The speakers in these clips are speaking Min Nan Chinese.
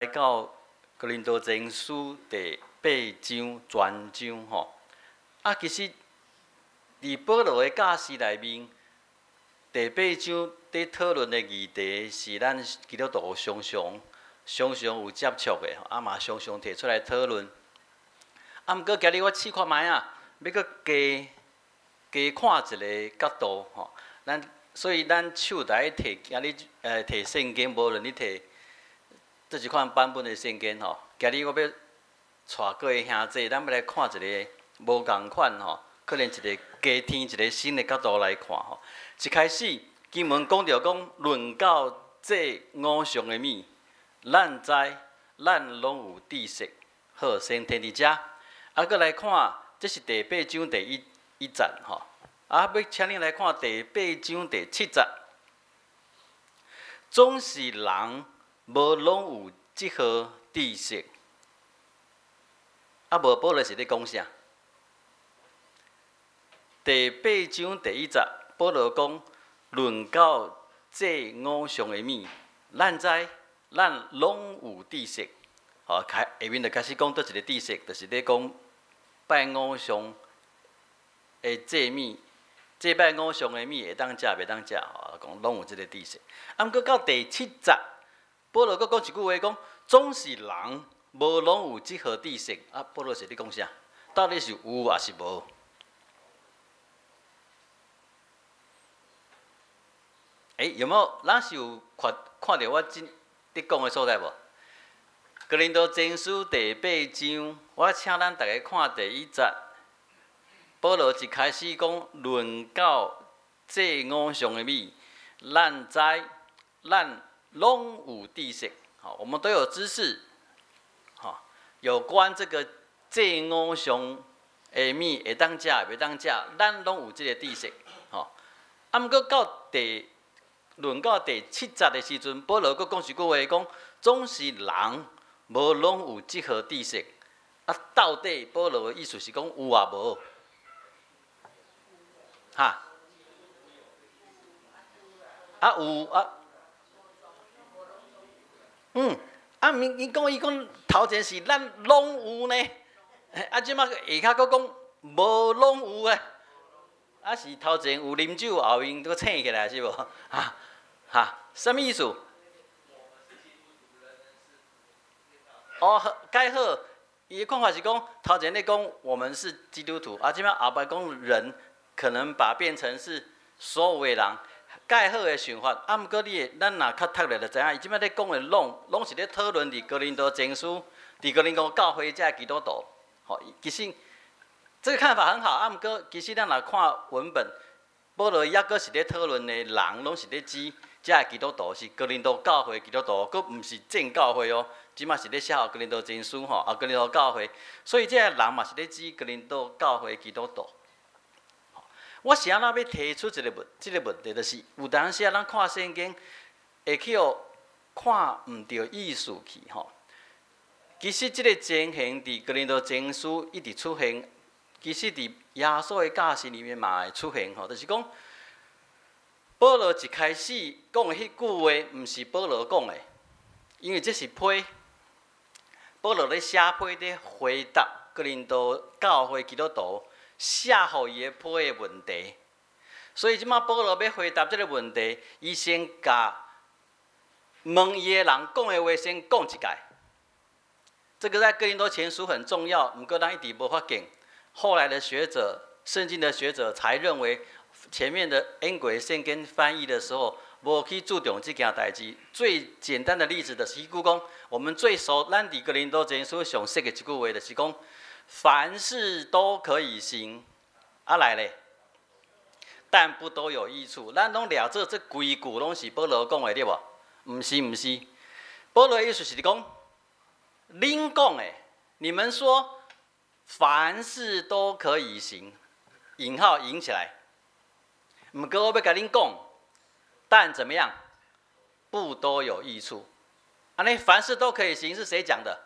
到哥林多前书第八章全章吼。啊，其實佇保羅的教示內面，第八章佇討論的議題是咱基督徒常常、常常有接觸的，啊嘛常常提出來討論。啊，毋過今日我試看覓仔，欲閣加加看一個角度吼。咱所以咱手內提今日提聖經，無論你提佗一款版本的聖經吼。今日我欲帶各位兄弟，咱欲來看一个無仝款吼，可能一个加添一个新的角度來看吼。一開始經文講著講，論到祭偶像的物，咱知咱攏有知識。好，先停佇遮。啊，閣來看，這是第八章第一節吼。啊，欲請恁來看第八章第七節，總是人無攏有這號知識。啊，無保羅是咧講啥？第八章第一節，保羅講：論到祭偶像的物，咱知咱攏有知識。吼，開下面就開始講佗一个知識，就是咧講拜偶像的祭物，祭拜偶像的物會當食，袂當食，吼，講攏有這个知識。啊，毋過到第七節，保羅閣講一句話，講總是人無攏有這號知識。啊，保羅是咧講啥？到底是有抑是無？欸，有無？咱是有看看著我這咧講的所在無？哥林多前書第八章，我請咱逐家看第一節。保羅一開始講，論到祭偶像的物，咱知咱攏有知識，好，我們都有知識，好，有關這個祭偶像的物會當食，袂當食，咱攏有這个知識，吼。啊，毋過到第論到第七節的時陣，保羅閣講一句話，講總是人無攏有這號知識。啊，到底保羅的意思是講有抑無？哈？啊有啊。啊，毋伊講伊講頭前是咱攏有呢，啊，這馬下跤閣講無攏有啊，啊是頭前有啉酒，後面閣醒起來是無？哈哈，啥物意思？哦，好，蓋好，伊的看法是講頭前咧講我們是基督徒，啊，這馬後擺講人可能把變成是所有的人。蓋好的想法，啊，毋過你會，咱若較讀咧就知影，伊這擺咧講的攏，攏是咧討論佇哥林多前書，佇哥林多教會這基督徒，吼，其實這個看法很好，啊，毋過其實咱若看文本，保羅抑閣是咧討論的人，攏是咧指這基督徒是哥林多教會基督徒，閣毋是正教會哦，這擺是咧寫予哥林多前書吼，啊，哥林多教會，所以這个人嘛是咧指哥林多教會基督徒。我是按怎欲提出這个問，這个問題，就是有當時啊，咱看聖經會去予看毋著意思去吼。其實這个情形佇哥林多前書一直出現，其實佇耶穌的教示裡面嘛會出現吼，就是講保羅一開始講的彼句話，毋是保羅講的，因為這是批，保羅咧寫批咧回答哥林多教會基督徒寫予伊的批的問題，所以這擺保羅欲回答這个問題，伊先共問伊的人講的話先講一擺。這个在哥林多前書很重要，毋過咱一直無發現。後來的學者、聖經的學者才認為，前面的英國聖經翻譯的時候，無去注重這件代誌。最簡單的例子就是彼句講，我們最熟，咱佇哥林多前書上熟的一句話就是講，凡事都可以行，啊來咧，但不都有益處。咱攏掠做這規句攏是保羅講的對無？毋是毋是，保羅意思是講，恁講的，你們說凡事都可以行，引號引起來。毋過我欲共恁講，但怎麼樣，不都有益處。啊，那凡事都可以行是誰講的？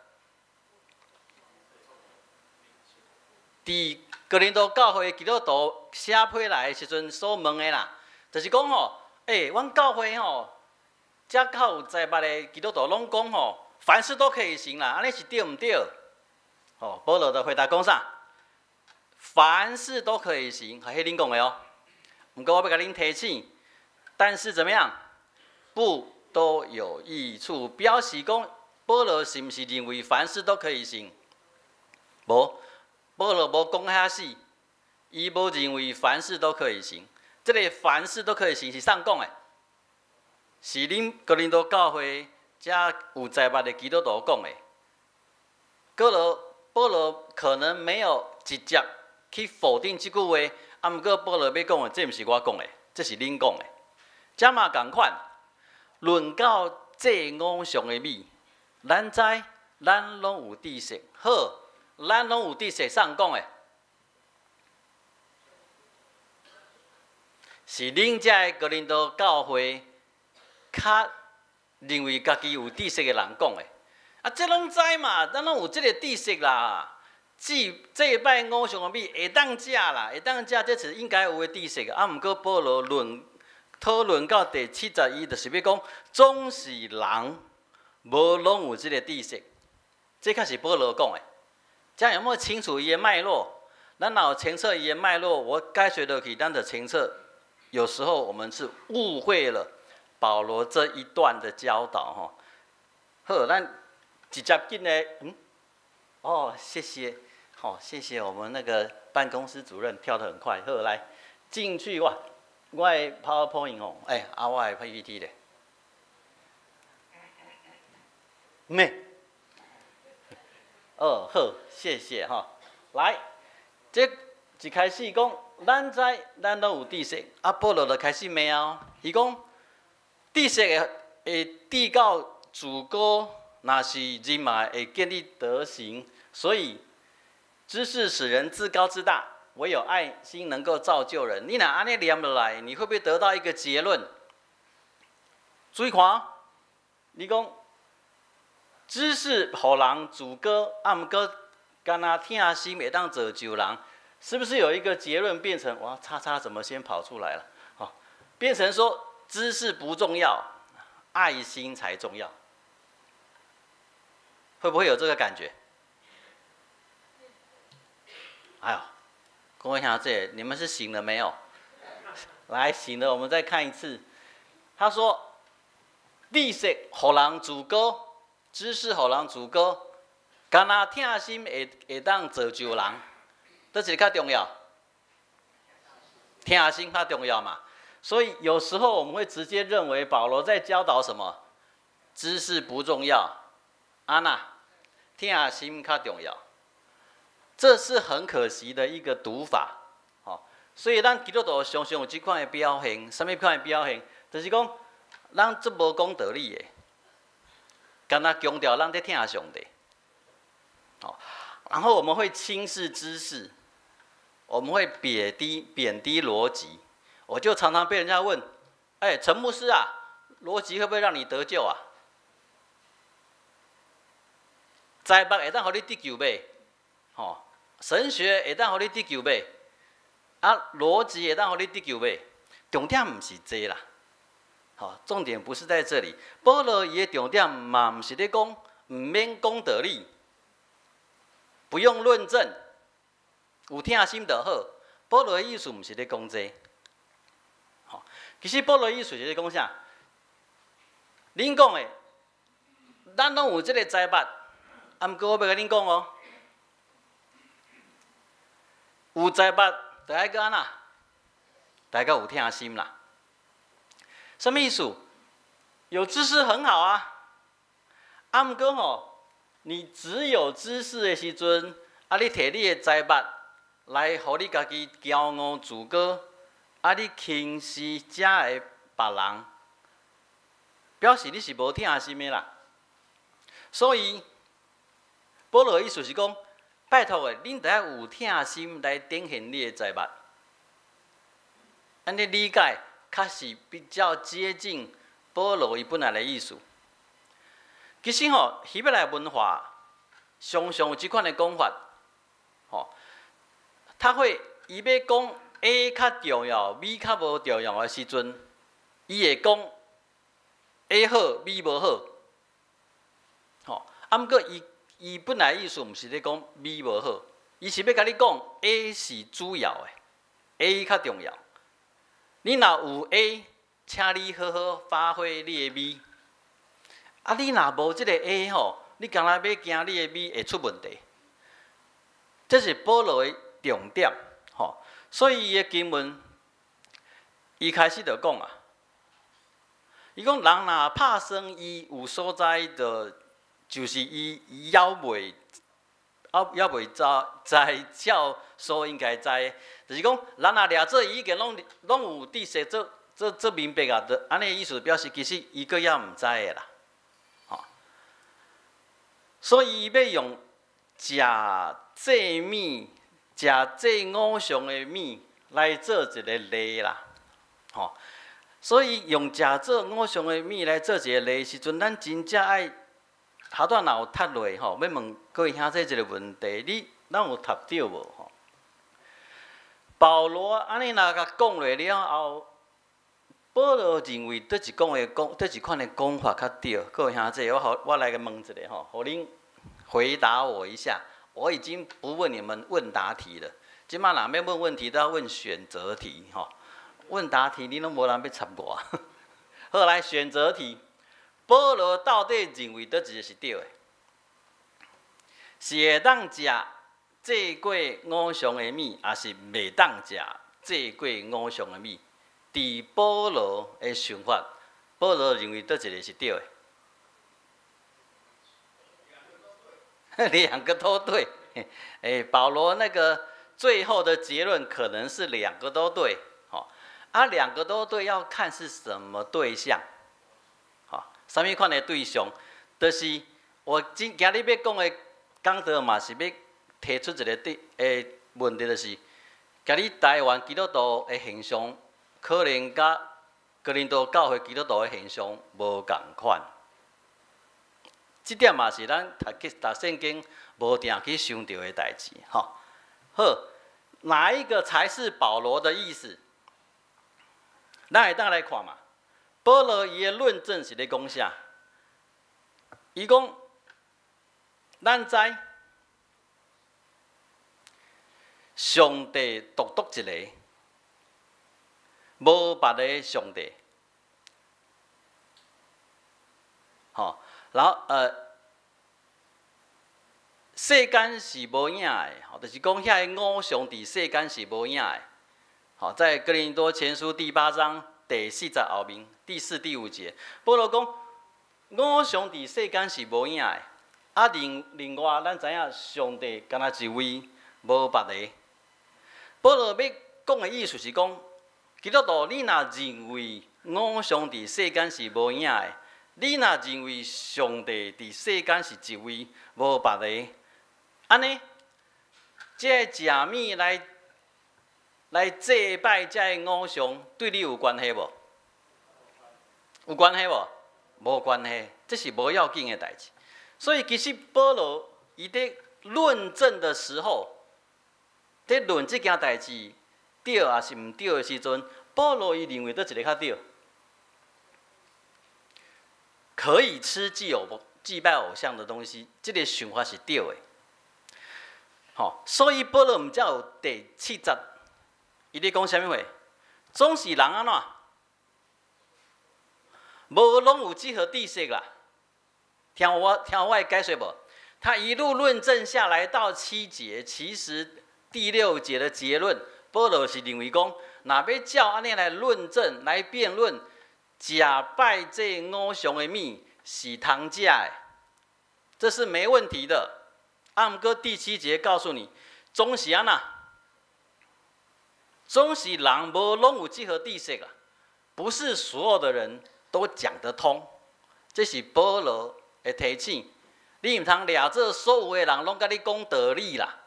佇哥林多教會基督徒寫批來的時陣所問的啦，就是講吼，欸，阮教會吼，遮較有才捌的基督徒攏講吼，凡事都可以行啦，按呢是對毋對？吼，保羅就回答講啥？凡事都可以行，彼恁講的哦。毋過我欲共恁提醒，但是怎麼樣？不都有益處。表示講，保羅是毋是認為凡事都可以行？無，保羅無講遐死，伊無認為凡事都可以行。這个凡事都可以行是啥講的？是恁哥林多教會遮有才捌的基督徒講的。閣落保羅可能沒有直接去否定這句話，啊，毋過保羅欲講的，這毋是我講的，這是恁講的。這嘛仝款，論到祭偶像的物，咱知咱攏有知識。好，咱攏有知識，啥人講的？是恁遮的哥林多教會較認為家己有知識的人講的。啊，這攏知嘛，咱攏有這个知識啦。祭祭拜偶像的物會當食啦，會當食，這是應該有的知識。啊，毋過保羅論討論到第七節，伊就是欲講，總是人無攏有這个知識。這確是保羅講的。這樣有沒有清楚伊的脈絡？咱若有清楚伊的脈絡，我解釋落去，咱就清楚。有時候我們是誤會了保羅這一段的教導，吼。好，咱直接進來，哦，謝謝，好，謝謝我們那個辦公室主任跳得很快。好，來進去哇，我的 PowerPoint 哦，欸，啊，我的 PPT 咧，沒，哦，好，謝謝哈。來，這一開始講，咱知咱攏有知識，啊，保羅就開始罵哦。伊講知識會會至到自高，若是人嘛會建立德行，所以知識使人自高自大，唯有愛心能夠造就人。你若按呢念落來，你會不會得到一個結論？注意看，你講知識予人自高，啊，毋過干焦疼心會當造就人，是不是有一個結論變成哇？叉叉怎麼先跑出來了？哦，變成說知識不重要，愛心才重要。會不會有這個感覺？哎呦，各位兄弟，你們是醒了沒有？來，醒了，我們再看一次。他說：知識予人自高，知識予人自高，干焦疼心會會當造就人，佗一个較重要？疼心較重要嘛。所以有時候我們會直接認為保羅在教導什麼？知識不重要，按呢，疼心較重要。這是很可惜的一個讀法，吼。所以咱基督徒常常有這款的表現，啥物款的表現？就是講，咱足無講道理的，干焦強調咱佇疼上帝，吼。然後我們會輕視知識，我們會貶低貶低邏輯。我就常常被人家問：哎，陳牧師啊，邏輯會不會讓你得救啊？知捌會當予你得救袂？吼，神學會當予你得救袂？啊，邏輯會當予你得救袂？重點毋是這啦，吼，重點不是在這裡。保羅伊的重點嘛，毋是咧講毋免講道理，不用論證，有疼心就好。保羅的意思毋是咧講這，吼，其實保羅的意思是咧講啥？恁講的，咱攏有這个知捌，啊，毋過我欲共恁講哦，有知捌，就愛閣按怎？大家有疼心啦。什麼意思？有知識很好啊，啊，毋過吼，你只有知識的時陣，啊，你提你的知捌來，予你家己驕傲自高，啊，你輕視遮的別人，表示你是無疼心的啦。所以，保羅的意思是講，拜託的，恁得愛有疼心來展現你的知捌。按呢理解，較是比較接近保羅伊本來的意思。其實吼，希伯來文化常常有這款的講法，吼，他會伊欲講 A 較重要，B 較無重要的時陣，伊會講 A 好，B 無好，吼。啊，毋過伊伊本來意思毋是咧講 B 無好，伊是欲共你講 A 是主要的，A 較重要。你若有 A，請你好好發揮你的 B。啊，你若無這个 A 吼，你敢若欲驚你的 B 會出問題。這是保羅的重點，吼。所以伊的經文，伊開始就講啊，伊講人若拍算伊有所在，就是伊猶未，猶未知知照所應該知的，就是講人若掠做伊已經攏攏有知識，做做做明白啊，就按呢意思表示其實伊閣猶毋知的啦，吼。所以伊欲用食祭物、食祭偶像的物來做一个例啦，吼。所以用食做偶像的物來做一个例時陣，咱真正愛頭拄若有讀落吼，欲問各位兄弟一个問題，你咱有讀著無吼？保羅按呢若共講落了後，保羅認為佗一講的講，佗一款的講法較對。各位兄弟，我予我來共問一下吼，予恁回答我一下。我已經不問你們問答題了，這馬若欲問問題都要問選擇題吼。問答題你攏無人欲插我。好，來選擇題，保羅到底認為佗一个是對的？是會當食祭過偶像的物，抑是袂當食祭過偶像的物？佇保羅的想法，保羅認為佗一个是對的？兩個都對。欸，保羅那個最後的結論可能是兩個都對。吼，啊，兩個都對，要看是什麼對象。吼，啥物款的對象？就是我今今日欲講的講道嘛，是欲提出一个對的問題，就是今日台灣基督徒的現象，可能佮哥林多教會基督徒的現象無仝款。這點嘛是咱讀讀聖經無定去想著的代誌，吼。好，哪一個才是保羅的意思？咱會當來看嘛。保羅伊的論證是咧講啥？伊講，咱知上帝獨獨一个，無別个上帝。吼，然後世間是無影的，吼，就是講遐个偶像佇世間是無影的。吼，在哥林多前書第八章第四節後面第四、第五節，保羅講偶像佇世間是無影的。啊，另另外，咱知影上帝干焦一位，無別个。保羅欲講的意思是講，基督徒你若認為偶像佇世間是無影的，你若認為上帝佇世間是一位，無別个，按呢，這个食物來來祭拜這个偶像，對你有關係無？有關係無？無關係，這是無要緊的代誌。所以其實保羅伊佇論證的時候，佇論這件代誌對抑是毋對的時陣，保羅伊認為佗一个較對？可以吃祭偶祭拜偶像的東西，這个想法是對的。吼，所以保羅毋才有第七節，伊咧講啥物話？總是人按怎？無攏有這號知識啦。聽我聽我的解說無？他一路論證下來到七節，其實第六節的結論，保羅是認為講，若欲照按呢來論證、來辯論，食拜這偶像的物是通食的，這是沒問題的。啊，毋過第七節告訴你，總是按怎？總是人無攏有這號知識啊，不是所有的人都講得通。這是保羅的提醒，你毋通掠做所有的人攏共你講道理啦。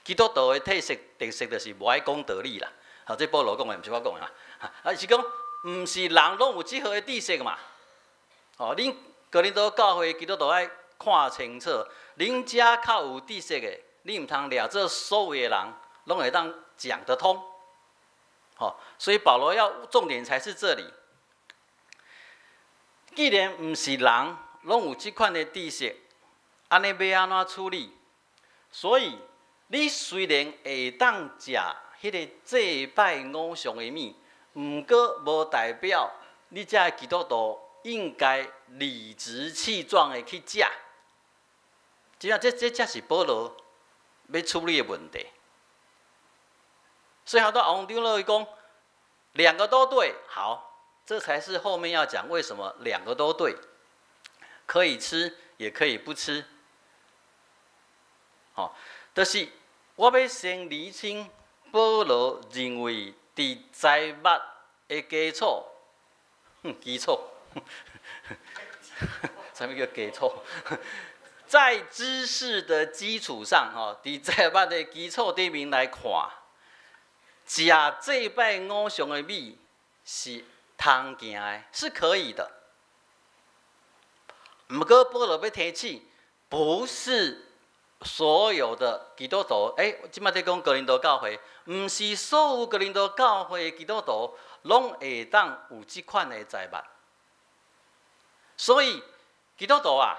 基督徒的特色特色就是無愛講道理啦。好，這保羅講的，毋是我講的啊。啊，是講毋是人攏有這號的知識嘛？哦，恁哥林多教會基督徒愛看清楚，恁遮較有知識的，你毋通掠做所有的人攏會當講得通。吼，所以保羅要重點才是這裡。既然毋是人攏有這款的知識，按呢欲按怎處理？所以你雖然會當食彼个祭拜偶像的物，毋過無代表你這个基督徒應該理直氣壯的去食。這才是保羅欲處理的問題。所以好多王長老伊講兩個都對，好，這才是後面要講為什麼兩個都對，可以吃也可以不吃。吼，就是我欲先釐清保羅認為佇財物的基礎，基礎，啥物叫基礎？在知識的基礎上，吼，佇財物的基礎頂面來看，食祭拜偶像的物是通行的，是可以的。毋過保羅欲提醒，不是所有的基督徒，這擺佇講哥林多教會，毋是所有哥林多教會的基督徒攏會當有這款的財物。所以基督徒啊，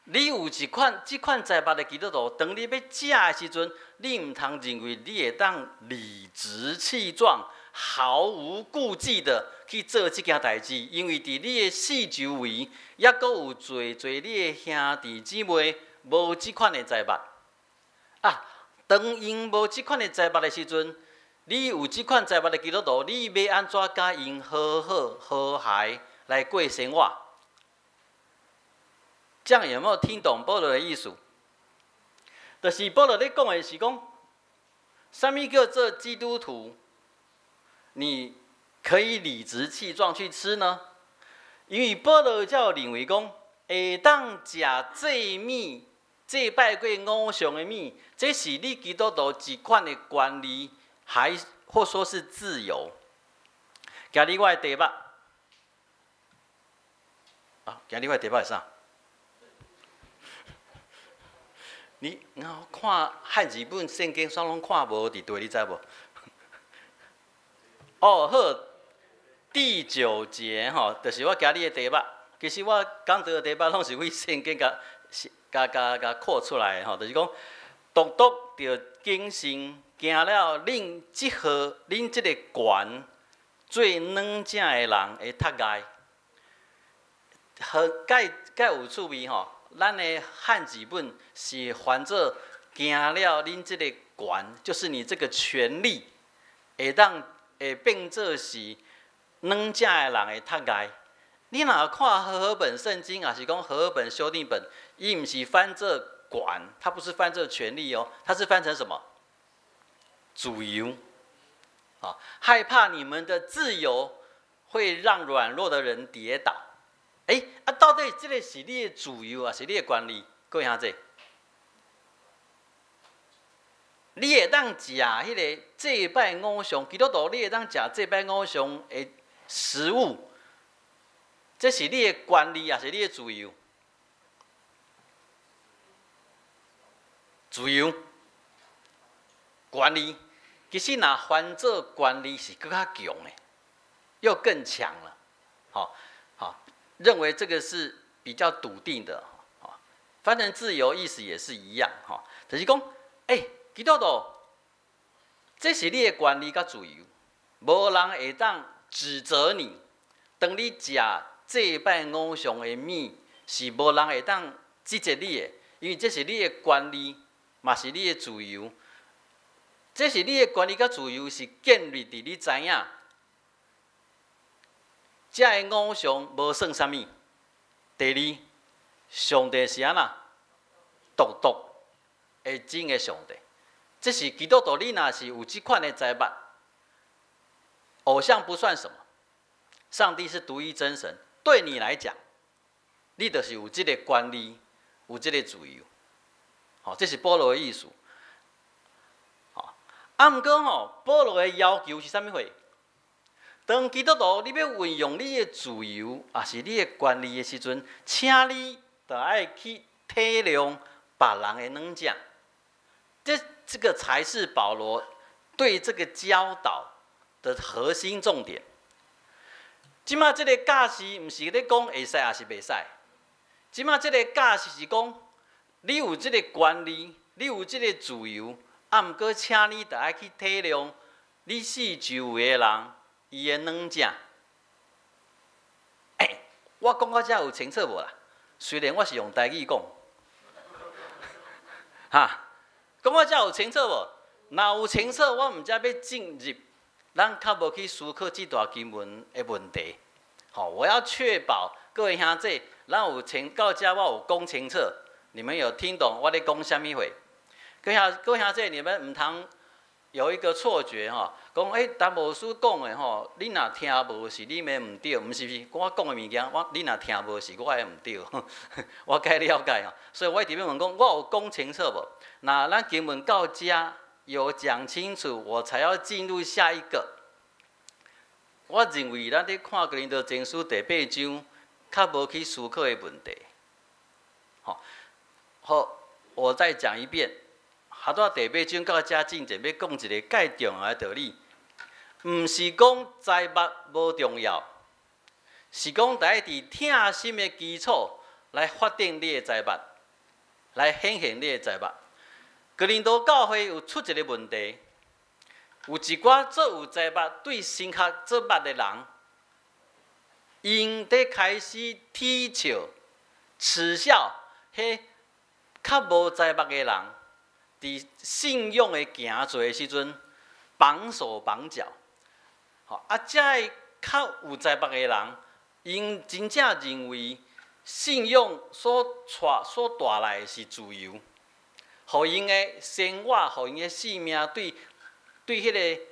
你有一款這款財物的基督徒，當你欲食的時陣，你毋通認為你會當理直氣壯、毫無顧忌的去做這件代誌，因為佇你的四周圍，猶閣有濟濟你的兄弟姊妹無這款的財物。啊，當𪜶無這款的財物的時陣，你有這款財物的基督徒，你欲按怎佮𪜶好好和諧來過生活？這樣有沒有聽懂保羅的意思？就是保羅咧講的是講，啥物叫做基督徒？你可以理直氣壯去吃呢？因為保羅才有認為講，會當食祭物、祭拜過偶像的物，這是你基督徒一款的權利，還或說是自由。今日我的題目，啊，今日我的題目是啥？你我看漢字本聖經，煞攏看無佇對，你知無？哦，好，第九節吼，就是我今日的題目。其實我講這個題目，攏是為聖經共共共共擴出來的吼，就是講，獨獨著謹慎，驚了恁這號恁這個權做軟正的人會踢礙。好，蓋蓋有趣味吼。咱的漢字本是翻做驚了恁這個權，就是你這個權利，會當會變做是軟正的人會踢礙。你若看和合本聖經，抑是講和合本修訂本，伊毋是翻做權，它不是翻做權利哦，它是翻成什麼？自由。啊，害怕你們的自由會讓軟弱的人跌倒。啊，到底這個是你的自由，抑是你的權利？各位兄弟，你會當食彼个祭拜偶像，基督徒你會當食祭拜偶像的食物，這是你的權利，抑是你的自由？自由、權利，其實若翻做權利是閣較強的，又更強了，吼。認為這個是比較篤定的，翻成自由意思也是一樣，吼，就是講，基督徒，這是你的權利佮自由，無人會當指責你。當你食祭拜偶像的物，是無人會當指責你的，因為這是你的權利，嘛是你的自由。這是你的權利佮自由，是建立佇你知影。這个偶像無算啥物。第二，上帝是按怎？獨獨的真的上帝。這是基督徒，你若是有這款的財物，偶像不算什麼。上帝是獨一真神，對你來講，你就是有這個權利，有這個自由。好，這是保羅的意思。好，啊，毋過吼，保羅的要求是啥物貨？當基督徒你欲運用你的自由，抑是你的權利的時陣，請你著愛去體諒別人的軟弱。這個才是保羅對這個教導的核心重點。這擺這个教示，毋是咧講會使抑是袂使，這馬這个教示是講，你有這个權利，你有這个自由，啊，毋過請你著愛去體諒你四周圍的人，伊的軟正。欸，我講到遮有清楚無啦？雖然我是用台語講，哈，講到遮有清楚無？若有清楚，我毋才欲進入咱較無去思考這段經文的問題。吼，我要確保各位兄弟，咱有清到遮我有講清楚，你們有聽懂我咧講啥物話？各位兄弟，你們毋通有一個錯覺吼，講欸，陳牧師講的吼，你若聽無是你的毋對，毋是毋是，我講的物件，我你若聽無是我的毋對，我該了解吼。所以我佇欲問講，我有講清楚無？若咱經文到遮有講清楚，我才要進入下一個。我認為咱佇看哥林多前書第八章，較無去思考的問題。吼，好，我再講一遍。哈拄第八章到遮進前，欲講一个蓋重要的道理，毋是講知目無重要，是講著愛佇疼心的基礎來發展你的知目，來顯現你的知目。哥林多教會有出一个問題，有一寡做有知目對神學做捌的人，𪜶佇開始恥笑、恥笑彼較無知目的人，佇信仰的行做的時陣，綁手綁腳。吼，啊，遮个較有知目的人，𪜶真正認為信仰所帶所帶來的是自由，予𪜶的生活，予𪜶的性命對對彼个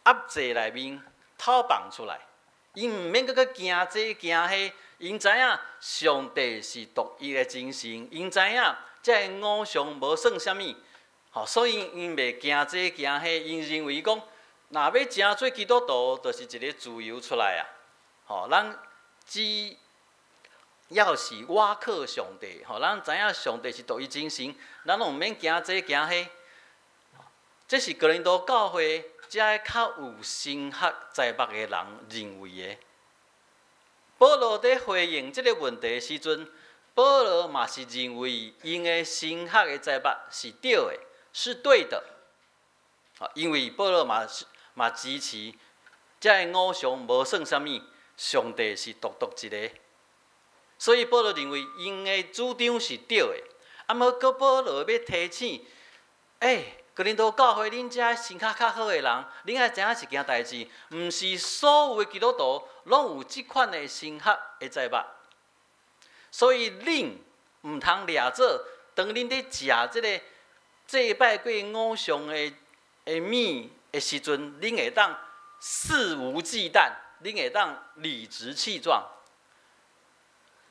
壓制內面脫綁出來，𪜶毋免閣閣驚這驚彼，𪜶知影上帝是獨一的真神，𪜶知影這个偶像無算啥物，吼，所以𪜶袂驚這驚彼，𪜶認為講，若欲成做基督徒，就是一个自由出來啊，吼，咱只要是倚靠上帝，吼，咱知影上帝是獨一真神，咱攏毋免驚這驚彼。這是哥林多教會遮个較有神學知目的人認為的。保羅佇回應這个問題的時陣，保羅嘛是認為𪜶的神學的知目是對的，是對的。因為保羅嘛是嘛支持，遮个偶像無算啥物，上帝是獨獨一个。所以保羅認為𪜶的主張是對的。啊，毋過保羅欲提醒，欸，哥林多教會恁遮神學較好的人，恁愛知影一件代誌，毋是所有的基督徒攏有這款的神學的知目。所以恁毋通掠做，當恁佇食這个祭拜過偶像的的物的時陣，恁會當肆無忌憚，恁會當理直氣壯。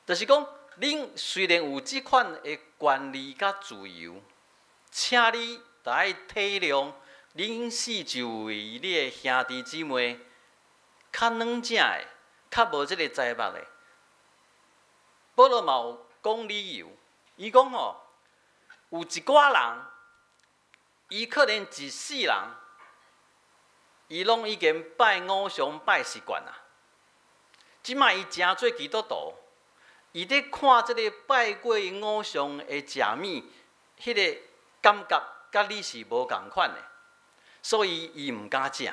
就是講，恁雖然有這款的權利佮自由，請你著愛體諒恁四周圍你的兄弟姊妹較軟正的，較無這个知目的。保羅嘛有講理由，伊講吼，有一寡人，伊可能一世人，伊攏已經拜偶像拜習慣啦。這馬伊成做基督徒，伊佇看這个拜過偶像的食物，彼个感覺佮你是無仝款的，所以伊毋敢食。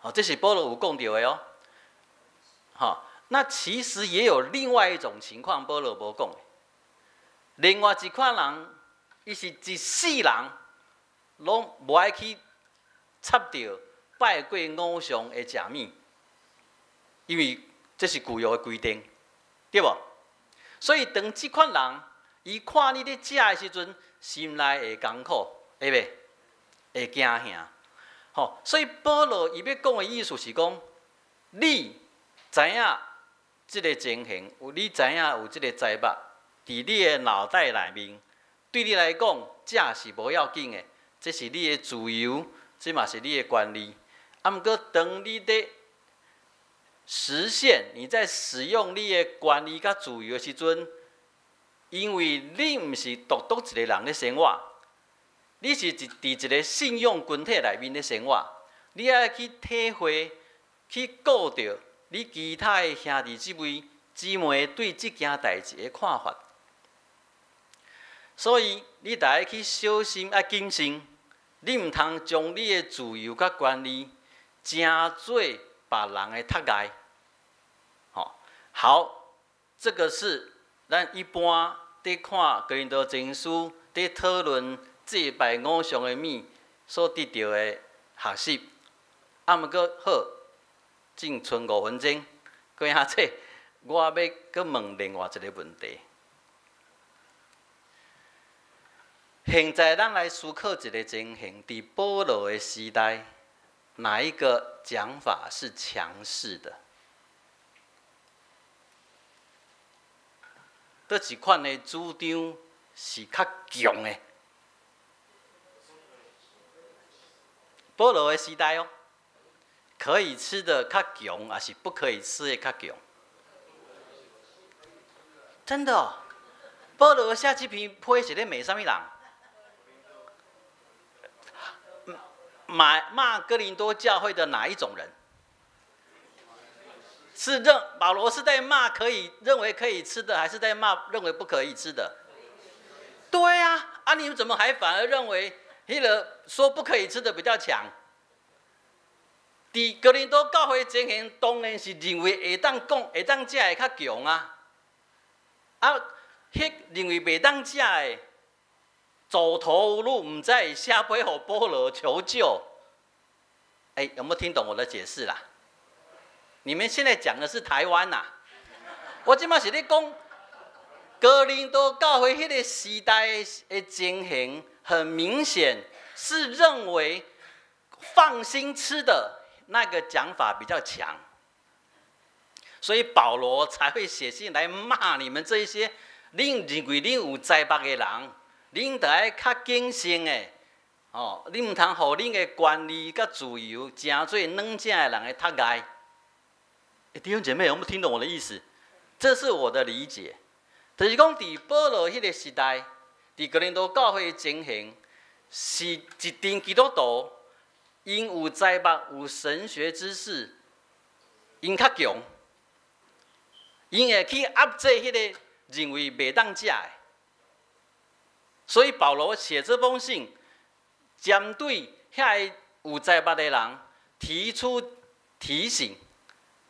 哦，這是保羅有講著的哦。吼，那其實也有另外一種情況，保羅無講的。另外一款人，伊是一世人攏無愛去插著拜過偶像的食物，因為這是舊約的規定，對無？所以當這款人伊看你咧食的時陣，心內會艱苦，會袂？會驚嚇。吼，所以保羅伊欲講的意思是講，你知影這个情形，有你知影有這个知目，佇你的腦袋內面，對你來講，食是無要緊的，這是你的自由，這嘛是你的權利。啊，毋過當你佇實現你在使用你的權利佮自由的時陣，因為你毋是獨獨一个人咧生活，你是佇一个信仰群體內面咧生活，你愛去體會、去顧著你其他的兄弟姊妹姊妹對這件代誌的看法。所以你著愛去小心愛謹慎，你毋通將你的自由佮權利，成做別人的窒礙。吼，好，這個是咱一般佇看哥林多前書，佇討論祭拜偶像的物所得著的學習。啊，毋過好，只賰5分鐘，過下這我欲閣問另外一個問題。現在咱來思考一個情形，佇保羅的時代，哪一個講法是強勢的？佗一款的主張是較強的？保羅的時代哦，可以吃的較強，還是不可以吃的較強？真的哦，保羅寫這篇批是咧罵啥物人？罵哥林多教會的哪一種人？是認保羅是在罵可以認為可以吃的，還是在罵認為不可以吃的？對啊，啊你們怎麼還反而認為彼個說不可以吃的比較強？佇哥林多教會情形，當然是認為會當講、會當食的較強啊。啊，彼認為袂當食的，走投無路，毋知會寫批予保羅求救。欸，有沒有聽懂我的解釋啦？你們現在講的是台灣吶，我這馬是咧講哥林多教會彼個時代的情形，很明顯是認為放心吃的那個講法比較強，所以保羅才會寫信來罵你們這一些恁認為恁有才目的人，恁著愛較謹慎的，哦，恁毋通予恁的權利佮自由，成做軟食的人的窒礙。弟兄姐妹，有沒有聽懂我的意思？這是我的理解，就是講佇保羅彼個時代，佇哥林多教會的情形，是一陣基督徒，𪜶有才目、有神學知識，𪜶較強，𪜶會去壓制彼個認為袂當食的。所以保羅寫這封信，針對遐个有才目的人提出提醒。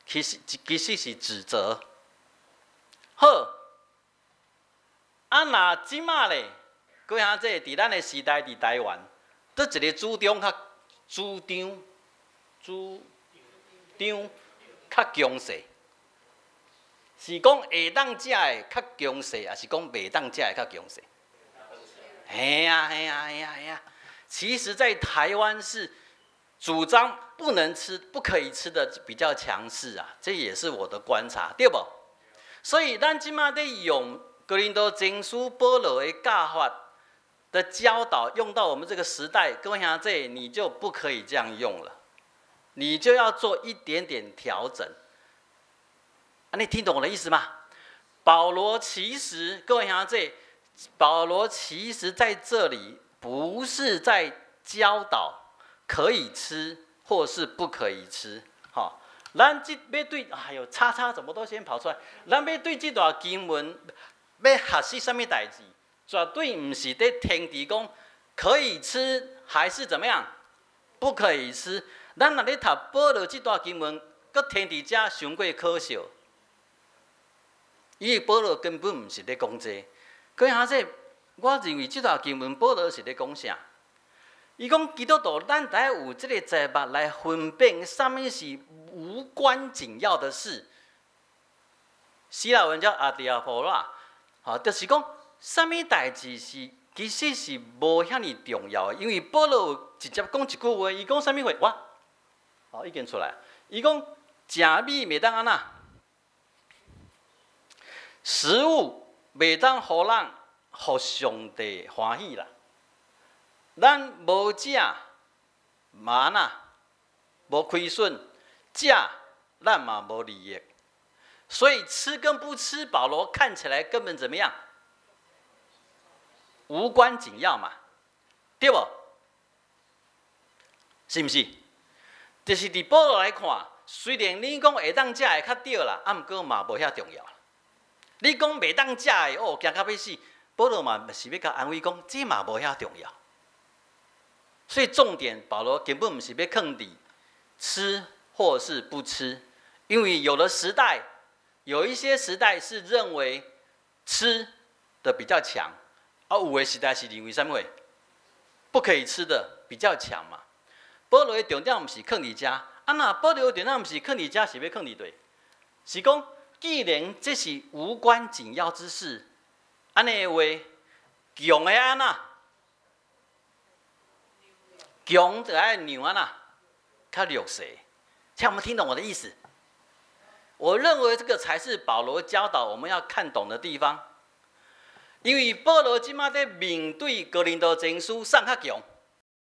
其實是指責。好，啊，若這馬咧，各位兄弟，佇咱的時代，佇台灣，佗一個主張較主張主張較強勢，是講會當食的較強勢，抑是講袂當食的較強勢？嘿啊嘿啊嘿啊嘿啊！其實，在台灣是主張不能吃、不可以吃的比較強勢啊，這也是我的觀察，對無？所以咱這馬咧用哥林多前書保羅的教法的教導，用到我們這個時代，各位兄弟，你就不可以這樣用了，你就要做一點點調整。啊，你聽懂我的意思嗎？保羅其實，各位兄弟，保羅其實在這裡不是在教導可以吃或是不可以吃，吼，咱這欲對，哎喲，叉叉怎麼都先跑出來？咱欲對這段經文欲學習啥物代誌，絕對毋是佇停佇講可以吃還是怎麼樣，不可以吃。咱若咧讀保羅這段經文，閣停佇遮，傷過可笑。因為保羅根本毋是咧講這個。閣下這，我認為這段經文保羅是咧講啥？伊講基督徒，咱著愛有這個才目來分辨，啥物是無關緊要的事。希臘文叫阿迪亞波拉，吼，就是講啥物代誌是其實是無遐爾重要的，因為保羅有直接講一句話，伊講啥物話？哇，好，已經出來。伊講食物袂當按怎？食物袂當予人予上帝歡喜啦。咱無食嘛按怎？無虧損，食咱嘛無利益。所以吃跟不吃，保羅看起來根本怎麼樣？無關緊要嘛，對無？是毋是？就是佇保羅來看，雖然你講會當食會較對啦，啊，毋過嘛無遐重要。你講袂當食的哦，驚甲欲死。保羅嘛是欲共安慰講，這嘛無遐重要。所以重點，保羅根本毋是欲囥佇吃或是不吃，因為有的時代，有一些時代是認為吃的比較強，而有的時代是認為啥物？不可以吃的比較強嘛。保羅的重點毋是囥佇遮，啊若保羅的重點毋是囥佇遮，是欲囥佇佗？是講，既然這是無關緊要之事，按呢的話，強的按怎？強就愛讓按怎？較弱勢。聽有沒有聽懂我的意思？我認為這個才是保羅教導我們要看懂的地方。因為保羅這馬佇面對哥林多前書，啥較強？